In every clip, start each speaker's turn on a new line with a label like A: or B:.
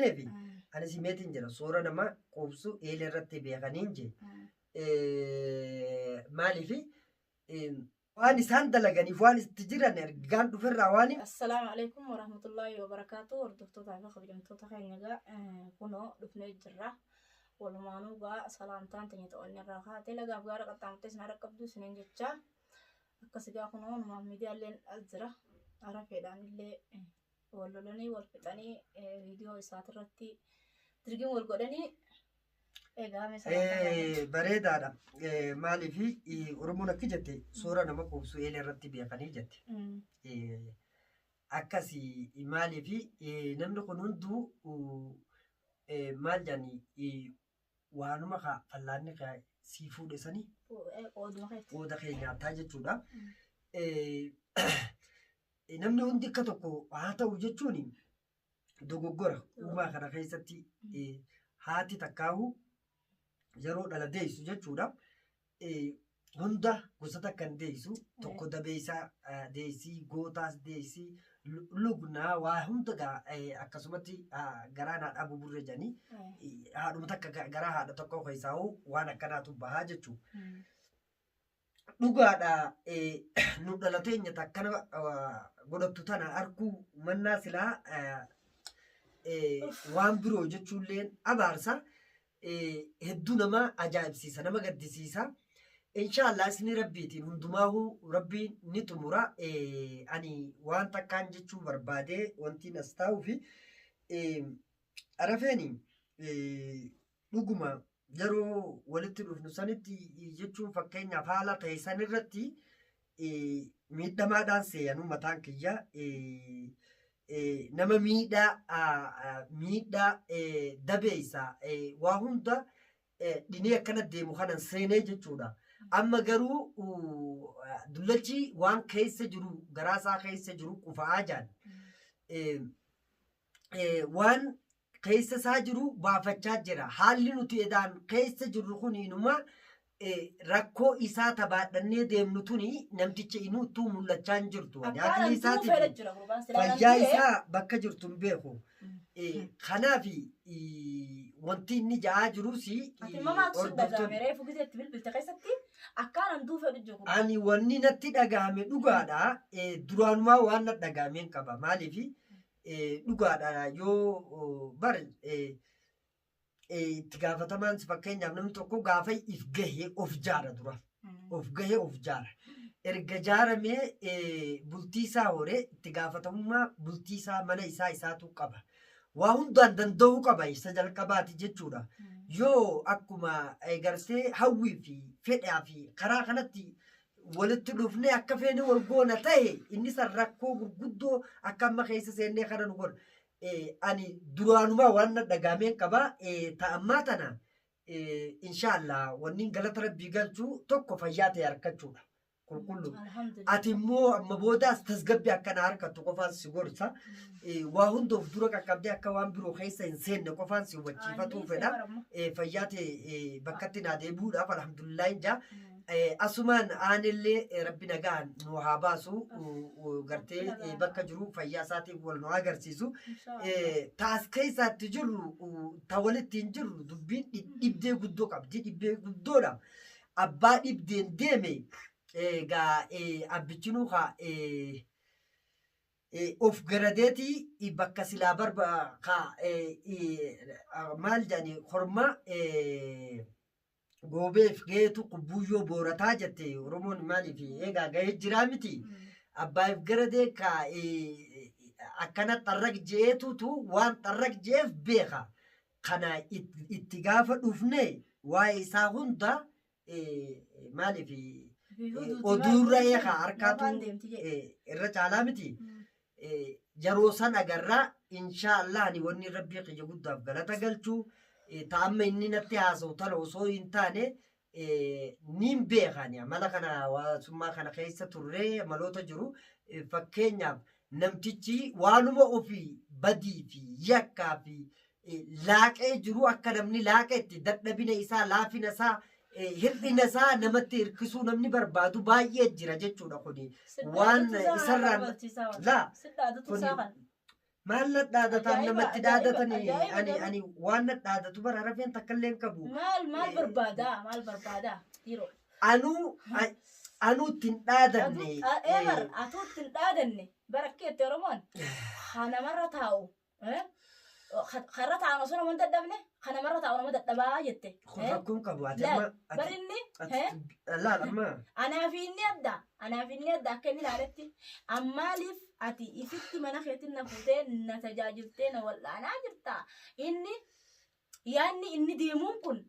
A: kenneefi ani simeetiin jira soora nama quubsu eelee irratti beekaniin jee. Maaliifi waan isaan dalaganiif waan itti jiran ergaan dhuferraa waan
B: Assalaamu alaikum warahmatullahi wabarakaatu. Hordoftootaa fi kabajamtoota keenya egaa kunoo dhufnee jirra. Walumaanuu gaa salaamtaan teenya ta'oonni irraa kaatee lagaaf gaara qaxxaamurtee isin haadha qabdu isiniin jecha. Akkas egaa kunoo numaaf miidiyaaleen as jira. Arafeedhaan illee wal lolanii wal fixanii viidiyoo isaatirratti dirgin wal godhanii egaa mee salaamtaa gaafadhu.
A: Bareedaadha. Maaliif Oromoon akki jette soora nama quubsu eelee irratti beekanii jette. Akkasi maaliif namni kun hunduu maal jedhani waanuma ka fallaanni ka sii fuudhe sani
B: Qooduma keetti.
A: Qooda kee nyaataa jechuudha. Namni hundi akka tokko haa ta'u jechuun dogoggora uumaa kana keessatti haati takkaahu yeroo dhala deessu jechuudha. Hunda gosa takka hin deessu tokko dabeessaa deessii gootaas deessii lugnaa waa hunda gaa akkasumatti garaan haadhaa buburree jedhanii haadhuma takka garaa haadha tokko keessaa waan akkanaatu bahaa jechuudha. Dhugaadha nu dhalateenya takkana godhattu tana arkuu mannaa silaa waan biroo jechuulleen abaarsa hedduu nama ajaa'ibsiisa nama gaddisiisa. Inshaallah isni rabbiitiin hundumaahuu rabbiin ni xumura. Ani waan takkaan jechuu barbaadee wantiin as taa'uufi arafeeni dhuguma yeroo walitti dhufnu sanitti jechuun fakkeenyaaf haala ta'e sanirratti miidhamaadhaan seeyanuu mataan kiyya nama miidhaa miidhaa dabeessa waa hunda dhinee akkana deemu kanan seenee jechuudha. Amma garuu dullachi waan keessa jiru garaasaa keessa jiru qufa'aa jaan. Waan keessa isaa jiru baafachaa jira. Haalli nuti edaan keessa jirru kun inuma rakkoo isaa tabaadhannee deemnu tuni namticha inuu ittuu mul'achaa hin jirtu. Ani
B: Akkaan
A: aqlii
B: antuu
A: isaatii
B: fedha
A: fi
B: jira gurbaan silaa
A: fayyaa
B: nan du'e.
A: isaa bakka jirtu hin beeku. Kanaaf wanti inni ja'aa jirus
B: Ati immoo maaltu si dhaga'ame
A: hordoftoonni.
B: reefu gisee itti bilbilte keessatti akkaan antuu fedhu jiru gurbaan.
A: Ani wanni natti dhaga'ame dhugaadha. Duraanumaa waan na dhaga'ameen qaba. Maaliif Dhugaadha yoo bar itti gaafatamaan fakkeenyaaf namni tokko gaafa if gahee of jaara dura. Of gahee of jaara. Erga jaaramee bultii isaa horee itti gaafatamummaa bultii isaa mana isaa isaatu qaba. Waa hundaan danda'uu qaba isa jalqabaati jechuudha. Yoo akkuma gartee hawwii fi fedhaa fi karaa kanatti walitti dhufnee akka feene wal goona ta'e inni san rakkoo gurguddoo akka amma keessa seennee kana nu godha. Ani duraanumaa waan na dhagaameen qaba. Ta ammaa tana inshaallah wanni galata rabbii galchu tokko fayyaa ta'e harkachuudha. Qulqulluu.
B: Alhamdulillah.
A: Ati immoo amma boodaas tasgabbii akkana harkattu qofaan si gorsa. Waa hunda of dura qaqqabdee akka waan biroo keessa hin seenne qofaan si hubachiifatuu fedha. Fayyaa ta'e bakkatti naa deebi'uudhaaf alhamdulillah hin jaa. Asumaan aanillee rabbi nagaan nu haa baasu gartee bakka jiru fayyaa isaatiin wal nu agarsiisu. Ta as keessaatti jirru ta walitti hin jirru dubbiin dhibdee guddoo qabdi dhibdee guddoodha. Abbaa dhibdeen deeme egaa abbichinuu kaa of garadeeti bakka silaa barba ka maal jedhani korma goobeef gaheetu qubbuuyyoo boorataa jette Oromoon maaliif eegaa gahee jiraa miti. Abbaayif garadee ka akkana xarraq je'eetutu waan xarraq je'eef beeka. Kana itti gaafa dhufne waa'ee isaa hunda maaliif oduurra eegaa harkaatu irra caalaa miti. Yeroo san agarra inshaa Allah ani wanni rabbii kiyya guddaaf galata galchu ta amma inni natti haasa'u tana osoo hin taane niin beeka ani amala kana hawaasummaa kana keessa turree amaloota jiru fakkeenyaaf namtichi waanuma ofii badii fi yakkaa fi laaqee jiru akka namni laaqetti dadhabina isaa laafina isaa hir'ina isaa namatti hirkisuu namni barbaadu baay'ee jira jechuudha kuni waan isarraan laa kuni Maal na dhaadataan
B: Ajaa'iba,
A: namatti
B: ajaa'iba,
A: dhaadatanii
B: ajaa'iba
A: ani
B: garuu.
A: ani waan na dhaadatu bara rafeen takka illee hin qabu.
B: Maal maal barbaadaa maal barbaadaa dhiiroo.
A: Anuu anuu ittiin dhaadanne.
B: Eebar atuu ittiin dhaadanne barakkeetti Oromoon kan namarra taa'u karra taa'an osoo nama hin dadhabne kan namarra taa'u nama dadhabaa jette.
A: Kun rakkoon qabu ati
B: Laal,
A: amma
B: Bar
A: ati
B: inni
A: ati laal amma
B: anaaf inni adda anaaf inni adda akka inni ilaaletti ammaaliif ati ifitti mana keetiin na fuutee na tajaajiltee na wal'aanaa jirta inni yaanni inni deemuun kun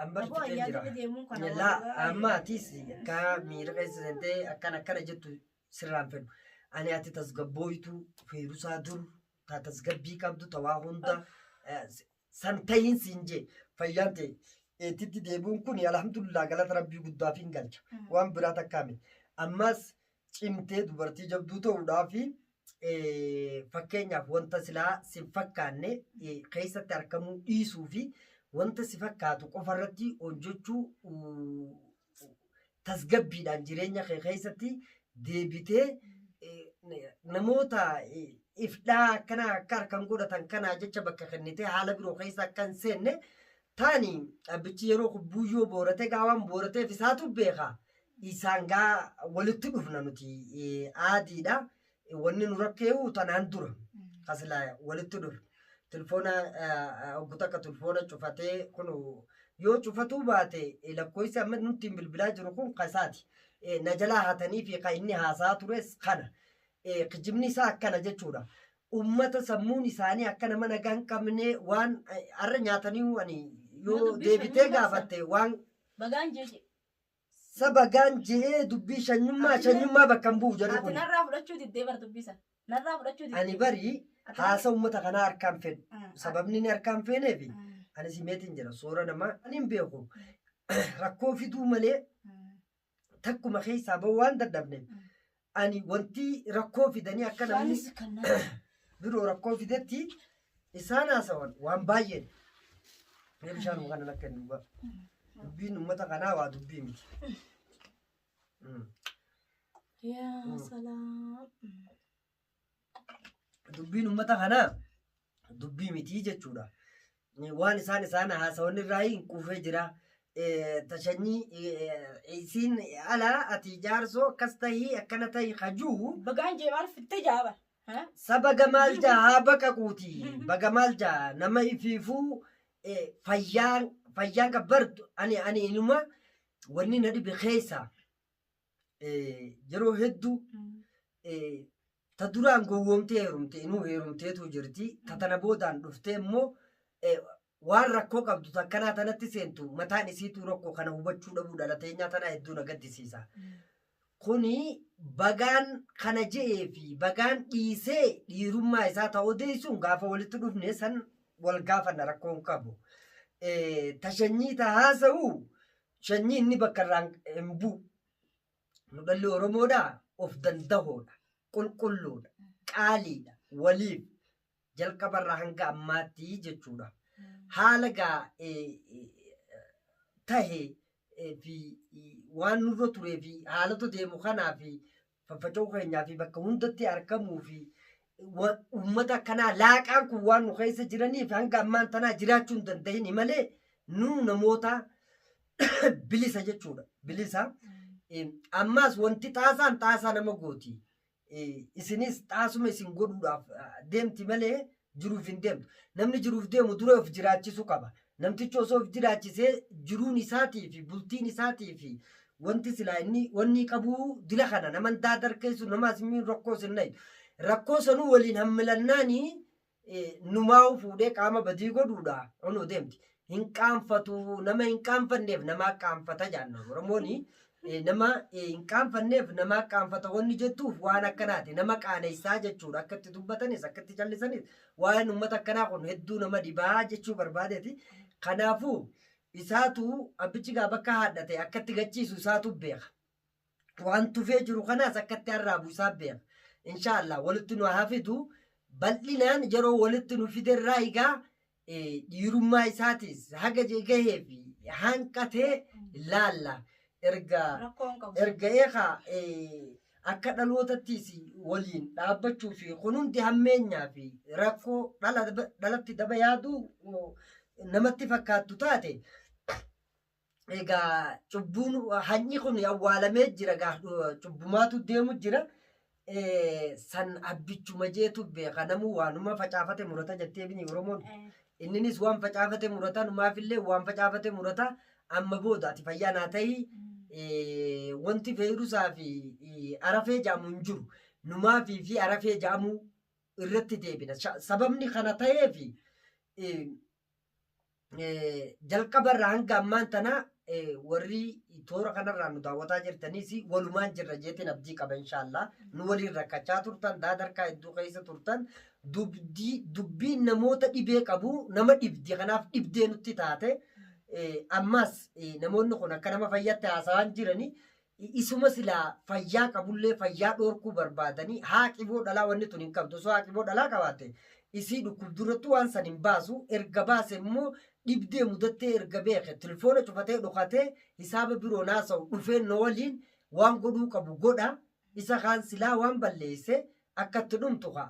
A: amma
B: aboo
A: fixee
B: yaanni
A: jira.
B: inni deemuun kana
A: Laa amma atis akka miira keessa seentee akkana akkana jettu sirraan fedhu. Ani ati tasgabbooytu feerusaa dur ta tasgabbii qabdu ta waa hunda san ta'iin siin jee fayyaan ta'e eetitti deebi'uun kun alhamdulillah galata rabbii guddaaf hin galcha. Waan biraa takkaa miti. Ammas cimtee dubartii jabduu ta'uudhaaf fakkeenyaaf wanta silaa si hin fakkaanne keessatti argamuu dhiisuu fi wanta si fakkaatu qofarratti hojjechuu tasgabbiidhaan jireenya kee keessatti deebitee namoota ifdhaa akkana akka harkan godhatan kanaa jecha bakka kennitee haala biroo keessa akka hin seenne taani abbichi yeroo buyyoo boorate gaa waan boorateef isaatu beeka. Isaan gaa walitti dhufna nuti aadiidha. Wanni nu rakkeewu tanaan dura kasilaa walitti dhufna. Tilfoona oggu takka tilfoona cufatee kun yoo cufatuu baate lakkoofsi amma nutti hin bilbilaa jiru kun kasaati. Na jalaa hatanii fi kan inni haasaa tures kana. Kijibni isaa akkana jechuudha. Ummata sammuun isaanii akka nama nagaa hin qabne waan har'a nyaatanii ani yoo
B: Dubbii
A: deebitee
B: shanyummaa
A: gaafatte waan
B: Bagaan jeeqe.
A: saba gaan je'ee dubbii shanyummaa shanyummaa bakka hin bu'u jedhu
B: Ati
A: kun.
B: narraa fudhachuu diddee bar dubbisa. Narraa fudhachuu diddee.
A: Ani bari haasa ummata kanaa harkaan fedhu. Sababni inni harkaan feeneefi ani simeetiin jira soora namaa ani hin beeku. Rakkoo fiduu malee takkuma keessaa bahu waan dadhabneef ani wanti rakkoo fidanii akka namni
B: Waanis kan nama.
A: biroo rakkoo fidetti isaan haasawan waan baay'eedha. Mee bishaan kana lakka hin dhugaa. Dubbiin uummata kanaa waa dubbii miti.
B: Yaa salaam.
A: Dubbiin uummata kanaa dubbii miti jechuudha. Waan isaan isaan haasawan irraa hin quufee jira. Tashanyii isiin alaa ati jaarsoo akkas tahii akkana tahii kajuu
B: Bagaan jee maal fitte jaaba?
A: Saba gamaal jaa haa baqaquuti. Bagamaal jaa nama ifiifuu fayyaan fayyaan qabbartu ani ani inuma wanni na dhibe keessa yeroo hedduu ta duraan gowwoomtee heerumte inuu heerumteetu jirti. Ta tana boodaan dhuftee immoo waan rakkoo qabdu takkanaa tanatti seentu mataan isiituu rakkoo kana hubachuu dhabuu dhalateenyaa tanaa hedduu na gaddisiisa. Kuni bagaan kana je'ee fi bagaan dhiisee dhiirummaa isaa ta odeessuun gaafa walitti dhufne san wal gaafanna rakkoo hin qabu. Ta shanyii ta haasa'u shanyii inni bakka irraa hin bu'u. Nu dhalli Oromoodhaa of dandahoodha, qulqulluudha, qaaliidha, waliif jalqabarraa hanga ammaatti jechuudha. Haala gaa tahe fi waan nurra turee fi haalota deemu kanaa fi faffaca'uu keenyaa fi bakka hundatti argamuu fi uummata akkanaa laaqaan kun waan nu keessa jiraniif hanga ammaan tanaa jiraachuu hin danda'ini malee nu namoota bilisa jechuudha. Bilisa. Ammaas wanti xaasaan xaasaa nama gooti. Isinis xaasuma isin godhuudhaaf deemti malee jiruuf hin deemtu. Namni jiruuf deemu dura of jiraachisuu qaba. Namtichi osoo of jiraachisee jiruun isaatii fi bultiin isaatii fi wanti silaa inni wanni qabuu dila kana nama daadarkeessu nama asimiin rakkoo sin nayi. Rakkoo sanuu waliin hammilannaanii numaa'u fuudhee qaama badii godhuudha onuu deemti. Hin qaanfatu nama hin qaanfanneef namaa qaanfata jaanna Oromooni. Nama hin qaanfanneef namaa qaanfata wanni jettuuf waan akkanaati nama qaanessaa jechuudha akka itti dubbatanis akka itti callisanis waa'een uummata akkanaa kun hedduu nama dhibaa jechuu barbaadeeti. Kanaafuu isaatu abbichi gaa bakka haadhate akka itti gachiisu isaatu beeka. Waan tufee jiru kanaas akka itti arraabu isaa beeka. Inshaallah walitti nu haa fidu. Bal'inaan yeroo walitti nu fiderraa egaa dhiirummaa isaatis haga gahee fi hanqatee laalla. Erga
B: Rakkoon qabu.
A: erga eegaa Akka dhalootattis waliin dhaabbachuu fi kun hundi hammeenyaa fi rakkoo dhalatti daba yaaduu namatti fakkaattu taate, egaa cubbuun hanyi kun awwaalamee jira, cubbumaatu deemu jira. San abbichuma jeetu beeka. Namuu waanuma facaafate murata jettee bini Oromoon. Inninis waan facaafate murata, numaafillee waan facaafate murata. Amma booda ati fayyaa naa ta'i, wanti feerusaa fi arafee jedhamu hin jiru. Numaafii fi arafee jedhamu irratti deebina. Sababni kana ta'eefi jalqabarraa hanga ammaan tana warri toora kanarraa nu daawwataa jirtaniis walumaan jirra jeetiin abdii qaba, inshaallah. Nu waliin rakkachaa turtan, daadarkaa hedduu keessa turtan. Dubbiin namoota dhibee qabu nama dhibdi, kanaaf dhibdee nutti taate. Ammas namoonni kun akka nama fayyatti haasawaan jirani, isuma silaa fayyaa qabullee fayyaa dhoorkuu barbaadanii. Haaqiboo dhalaa wanni tun hin qabdu. Osoo haaqiboo dhalaa qabaatte isii dhukkubdurrattu waan san hin baasu. Erga baase immoo dhibdee mudattee erga beeke telefoona cufatee dhokatee hisaaba biroo naasa'u dhufee no waliin waan godhuu qabu godha. Isa kaan silaa waan balleesse akka itti dhumtu ka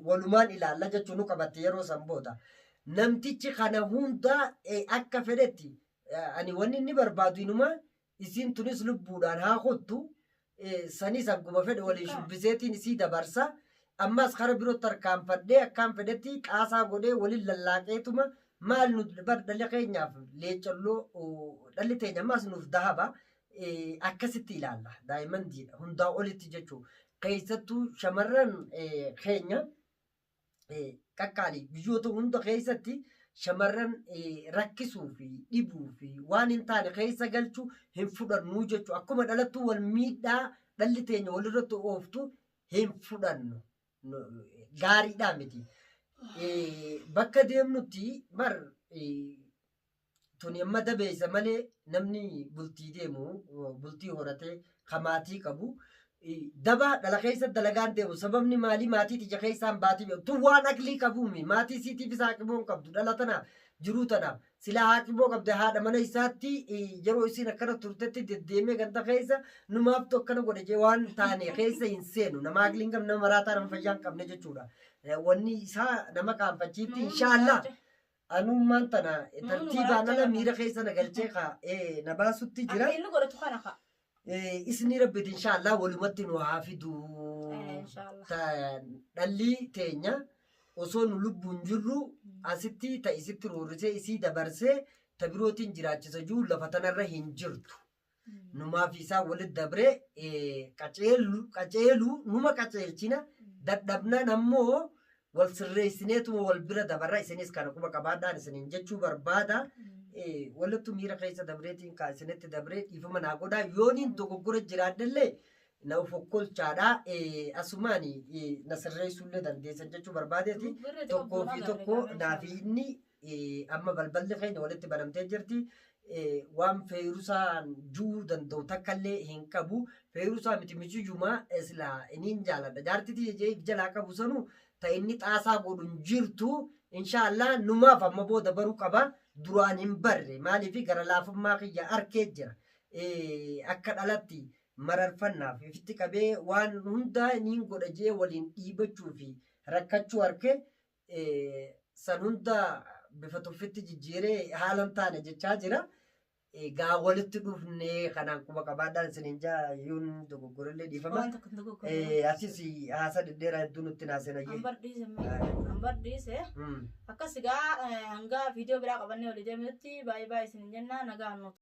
A: walumaan ilaalla jechuun nu qabatte. Yeroo san booda namtichi kana hunda akka fedhetti ani wanni inni barbaadu inuma isiin tunis lubbuudhaan haa kuttu, sanis akkuma fedhe waliin shubbiseetiin isii dabarsa. Ammas kara birootti harkaanfadhee akkaan fedhetti xaasaa godhee waliin lallaaqeetuma maal nu bar dhalli keenyaaf leecalloo, dhalli teenya ammas nuuf dahaba, akkasitti ilaalla. Daa'imman diidha hundaa olitti jechuu, keessattuu shamarran keenya qaqqaalii. Biyyoota hunda keessatti shamarran rakkisuu fi dhibuu fi waan hin taane keessa galchuu hin fudhannu jechuu. Akkuma dhalattuu wal miidhaa dhalli teenya walirratti ooftu hin fudhannu, gaariidhaa miti. Bakka deemnutti bar tuni amma dabeessa malee namni bultii deemu, bultii horatee ka maatii qabu, daba dhala keessa dalagaan deemu. Sababni maalii? Maatii tija keessaan baatii beeku tun waan aqlii qabuumi. Maatii siitiifis haaqiboo hin qabdu. Dhala tanaaf, jiruu tanaaf silaa haaqiboo qabde, haadha mana isaatti yeroo isiin akkana turtetti deddeemee ganda keessa numaaftu akkana godhe jee waan taane keessa hin seenu. Nama aqlii hin qabne, nama maraataa, nama fayyaa hin qabne jechuudha. Wanni isaa nama qaanfachiifti, inshaallah. Anummaan tana tartiibaan ala miira keessa na galchee ka na baasutti jira.
B: Akka inni godhatu kana ka.
A: Isni rabbiti inshaallah walumatti nu haa fidu.
B: Inshaallah.
A: Dhalli teenya osoo nu lubbuun jirru asitti ta isitti roorrisee isii dabarsee ta birootiin jiraachisa jiru lafa tanarra hin jirtu. Numaa fi isaan walitti dabree qaceelu numa qaceelchina, dadhabnaan ammoo wal sirreessineetuma wal bira dabarra. Isinis kana quba qabaadhaan isiniin jechuu barbaada. Walittu miira keessa dabreetiin kaa isinitti dabree dhiifama naa godhaa. Yooniin dogoggora jiraadhellee na of okkolchaadha. Asumaan na sirreessuullee dandeessan jechuu barbaadeeti. Tokkoo fi tokko naa fi inni amma balballi keenya walitti banamtee jirti. Waan feerusaan ju'uu danda'u takkallee hin qabu. Feerusaa miti, michiyyumaa silaa iniin jaaladha. Jaartitii jee jalaa qabu sanuu ta inni xaasaa godhu hin jirtu. Inshaallah numaaf amma booda baruu qaba. Duraan hin barre. Maaliif? Gara laafummaa kiyya arkee jira. Akka dhalatti mararfannaaf ifitti qabee waan hundaa niin godha jee waliin dhiibachuu fi rakkachuu arke. San hunda bifa tuffitti jijjiiree haalan taane jechaa jira. Egaa walitti dhufnee kanaan quba qabaadhaan isiniin jaa, yoon dogoggorellee dhiifama.
B: Waan tokko hin dogoggorre.
A: Asis haasa dhedheeraa hedduu nutti naasenayyee.
B: Hambar dhiise, hambar dhiise. Akkas egaa, hanga viidiyoo biraa qabannee olii deemnutti baay'ee baay'ee isin jenna, nagaan nuti.